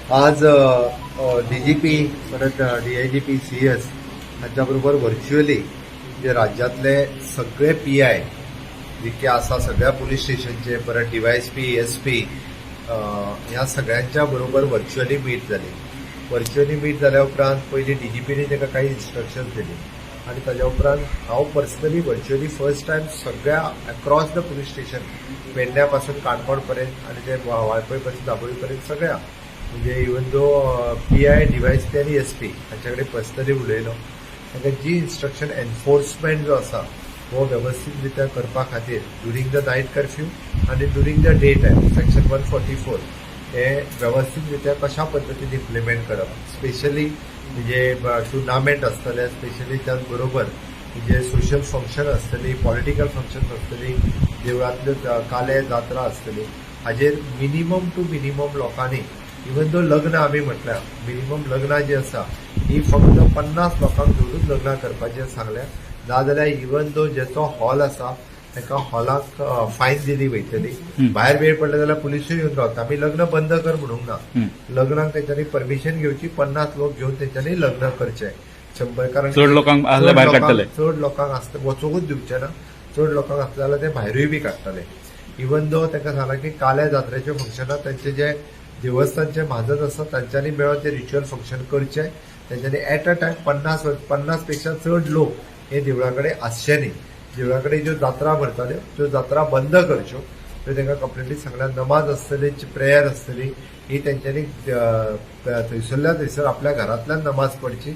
आज डीजीपी परत डीआयजीपी, सीएस हांच्या बरोबर व्हर्च्युअली जे राज्यांतले सगळे पीआय जितके आसा सगळ्या पुलीस स्टेशनचे, परत डीवायएसपी, एसपी, ह्या सगळ्यांच्या बरोबर व्हर्च्युअली मीट जाली. व्हर्च्युअली मीट जाल्या उपरांत पयलीं डीजीपीने ताका काही इन्स्ट्रक्शन्स दिली आनी ताज्या उपरांत हांव पर्सनली व्हर्च्युअली फर्स्ट टायम सगळ्या अक्रॉस the police station, पेडण्या पासून काणकोण पर्यंत आनी ते वाळपय पासून दाबोळी पर्यंत सगळ्या, म्हणजे इवन दो पीआय, डीवायएसपी आनी एसपी हांच्या कडेन पर्सनली उलयलो. तांकां जी इन्स्ट्रक्शन, एनफोर्समेंट जो आसा हो वेवस्थीत रित्या करपा खातीर ड्युरींग the night curfew आनी during the day time section 144 हे वेवस्थीत रित्या कशा पद्दतीन इम्प्लिमेंट करप, स्पेशली म्हणजे टुर्नामेंट आसतले, स्पेशली त्याच बरोबर म्हणजे सोशल फंक्शन आसतली, पॉलिटिकल फंक्शन आसतली, देवळांतल्यो काले जात्रा आसतली, हाजेर मिनिमम टू मिनिमम लोकांनी, इवन दो लग्न आमी म्हटल्या, मिनिमम लग्नां जी आसा ही फक्त 50 लोकांक धरूच लग्नां करपाचें सांगल्या. नाजाल्यार इवन दो जेचो हॉल आसा ताका हॉलाक फायन दिली वयतली. भायर वेळ पडले जाल्यार पुलिसूय येवन रावता. आमी लग्न बंद कर म्हणूंक ना. लग्नाक तेंच्यांनी परमिशन घेवची, 50 लोक घेवन तेंच्यांनी लग्न करचें, 100, कारण चड लोकांक आसल्यार भायर काडटले. चड लोकांक आसता वचूंकच दिवचे ना. चड लोकांक आसले जाल्यार ते भायरूय बी काडटले. इवन दो तांकां सांगलां की काल्या जात्रेच्यो फंक्शनां तांचे जे देवस्थानचे म्हाजन आसा तांच्यांनी मेळोन ते रिच्युअल फंक्शन करचे. तेंच्यांनी एट अ टायम 50, 50 पेक्षा चड लोक हे देवळा कडेन आसचे न्ही. देवळा कडेन ज्यो जात्रा भरताल्यो त्यो जात्रा बंद करच्यो. त्यो तांकां कंप्लिटली सांगल्या. नमाज आसतली, प्रेयर आसतली, ही तेंच्यांनी थंयसरल्या थंयसर आपल्या घरांतल्यान नमाज पडची.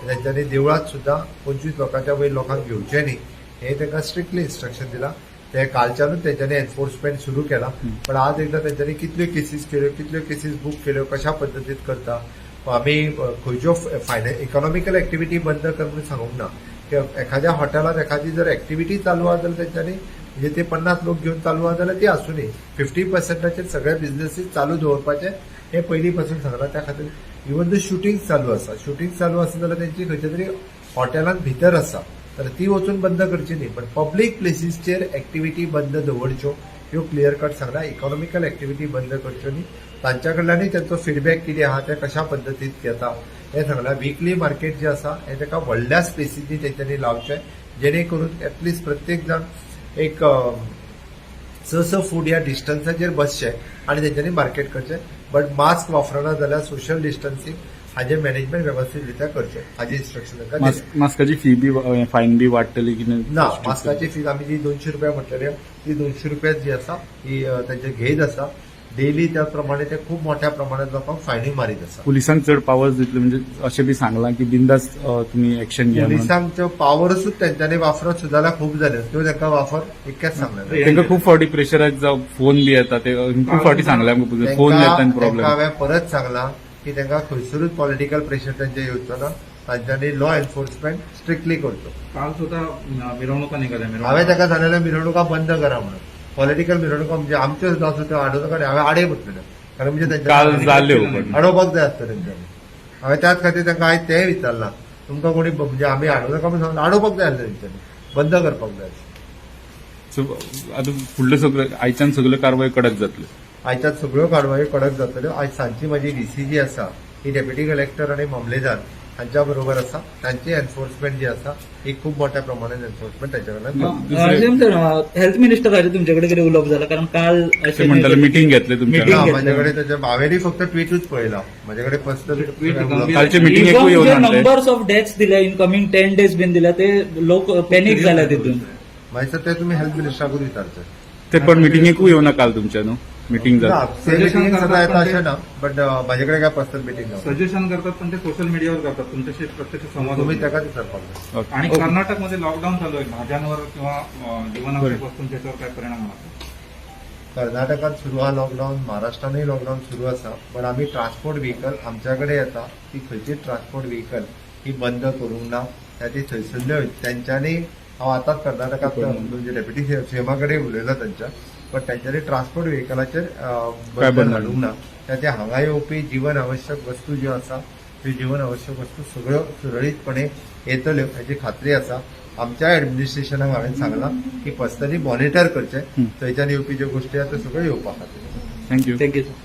तेंच्यांनी देवळात सुद्दां 25 लोकांच्या वयर लोकांक घेवचे न्ही, हे तांकां स्ट्रिक्टली इन्स्ट्रक्शन दिलां. ते कालच्यानूच तेंच्यांनी एनफोर्समेंट सुरू केला, पण आज एकदा तेंच्यांनी कितल्यो केसीस केल्यो, कितल्यो केसीस बूक केल्यो, कशा पद्दतीन करता. आमी खंयच्यो इकॉनॉमिकल एक्टिविटी बंद कर म्हणून सांगूंक ना. की एखाद्या हॉटेलात एखादी जर एक्टिविटी चालू आहा जाल्यार तेंच्यांनी, म्हणजे ते 50 लोक घेवन चालू आहा जाल्यार ती आसूं. 50%चेर सगळे बिझनेसीस चालू दवरपाचे हे पयलीं पासून सांगलां. त्या खातीर इवन the shooting चालू आसा, शुटींग चालू आसा जाल्यार तेंची खंयच्या तरी हॉटेलान भितर आसा तर ती वचून बंद करची न्ही, पण पब्लीक प्लेसीसचेर एक्टिविटी बंद दवरच्यो ह्यो क्लियर कट सांगला. इकॉनॉमिकल एक्टिविटी बंद करच्यो न्ही. तांच्या कडल्यानूय तांचो फिडबॅक कितें आहा, ते कशा पद्दतीन घेता हें सांगलां. विकली मार्केट जे आसा हें ताका व्हडल्या स्पेसींनी तेंच्यांनी लावचें, जेणे करून एटलिस्ट प्रत्येक जाण एक 6-6 फूट ह्या डिस्टन्साचेर बसचे आनी तेंच्यांनी मार्केट करचें. बट मास्क वापरना जाल्यार सोशल डिस्टन्सिंग हाजें मॅनेजमेंट वेवस्थीत रित्या करचें, हाजें इन्स्ट्रक्शन तांकां दिलें. मास्काची फी बी, फायन बी वाडटली कितें? ना, मास्काची फीज आमी जी 200 रुपया म्हटलेली ती 200 रुपया जी आसा ती तांचे घेयत आसा डेली. त्या प्रमाणे ते खूप मोठ्या प्रमाणात लोकांक फायनूय मारीत आसा. पुलिसांक चड पावर्स दितले, म्हणजे अशें बी सांगलां की बिंदास तुमी एक्शन घ्या म्हणून. पुलिसांच्यो पावरसूच तेंच्यांनी वापरत सुद्दां जाल्यार खूब जाल्यो. त्यो तांकां वापर इतकेंच सांगलें. तांकां खूब फावटी प्रेशरायज जावं फोन बी येता, ते खूब फावटी सांगले आमकां, फोन येता आनी तांकां प्रॉब्लेम. हांवें परत सांगलां की तांकां खंयसरूच पॉलिटिकल प्रेशर तांचे येवचो ना. तांच्यांनी लॉ एन्फोर्समेंट स्ट्रिक्टली करचो. काल सुद्धा मिरवणुका निघाल्या. हांवें ताका सांगलेलें मिरवणुका बंद करा म्हणून. पॉलिटिकल मिरवणुका म्हणजे आमच्यो सुद्दां आसूं, त्यो हाडूं नाका. हांवें आडे म्हटलेलें, कारण म्हणजे काल तांच्या जाल्यो पण. अडोवपाक जाय आसता तेंच्यांनी. हांवें त्याच खातीर तांकां आयज तेंय विचारलां, तुमकां कोणी म्हणजे आमी हाडूं नाका म्हणून सांगलां, अडोवपाक जाय आसलें तेंच्यांनी, बंद करपाक जाय. सो आतां फुडले सगळे आयच्यान सगळ्यो कारवाय कडक जातल्यो? आयच्यान सगळ्यो कारवायो कडक जातल्यो. आयज सांजची म्हाजी डीसी जी आसा ही डेप्युटी कलेक्टर आनी मामलेदार हांच्या बरोबर आसा. तांची एन्फोर्समेंट जी आसा ही खूब मोठ्या प्रमाणात एन्फोर्समेंट तांच्या कडल्यान करतले. दुसरें- सर, हेल्थ मिनिस्टराचे तुमच्याकडे कितें उलोवप जालां? कारण काल ते म्हणटाले मिटींग घेतले तुमच्या. Meeting ना, घेतलं. माझ्याकडे त्याच्या हांवेंय फक्त ट्विटूच पळयला. माझ्याकडे पर्सनल Tweet गंभीर. कालचे मिटिंगेकूय येवन आणले. नंबर्स ऑफ डेथ्स दिल्या, इन कमिंग 10 डेज बीन दिल्या, ते लोक पॅनिक जाल्या तितून. मागीर ते तुम्ही हेल्थ मिनिस्टराकूच विचारचे. ते पण मिटिंगेकूय येवना काल तुमच्या, न्हू मिटींग ना, जाता. ते मिटिंगेक सदां येता अशें ना, बट माझ्याकडे काय पर्सनल मिटींग ना. सजेशन करतात, पण ते सोशल मीडियावर करतात, तुमच्याशी प्रत्यक्ष संवाद होत तुम्ही नाही. ताकाच विचारपाक जाय. ओके. आणि कर्नाटकमध्ये लॉकडाऊन चालू आहे, भाज्यांवर किंवा जीवनावश्यक वस्तूंच्या याच्यावर काय परिणाम होणार? कर्नाटकात सुरू आहा लॉकडाऊन, महाराष्ट्रानूय लॉकडाऊन सुरू आसा, पण आमी ट्रान्सपोर्ट व्हेकल आमच्या कडेन येता ती खंयचीच ट्रान्सपोर्ट व्हेकल ही बंद करूंक ना. त्या ती थंयसरल्यो तेंच्यांनी, हांव आतांच कर्नाटकांत म्हणजे डेप्युटी सीएमा कडेन उलयलो तांच्या, पण तेंच्यांनी ट्रान्सपोर्ट व्हेकलाचेर काय बंधन बंधन? हाडूंक ना. त्या ते हांगा येवपी जीवन आवश्यक वस्तू ज्यो आसा त्यो जीवन आवश्यक वस्तू सगळ्यो सुरळीतपणे येतल्यो हाची खात्री आसा. आमच्या एडमिनिस्ट्रेशनाक हांवें सांगलां की पर्सनली मॉनिटर करचें, थंयच्यान येवपी ज्यो गोश्टी आसा त्यो सगळ्यो येवपा खातीर. Thank you. Thank you sir.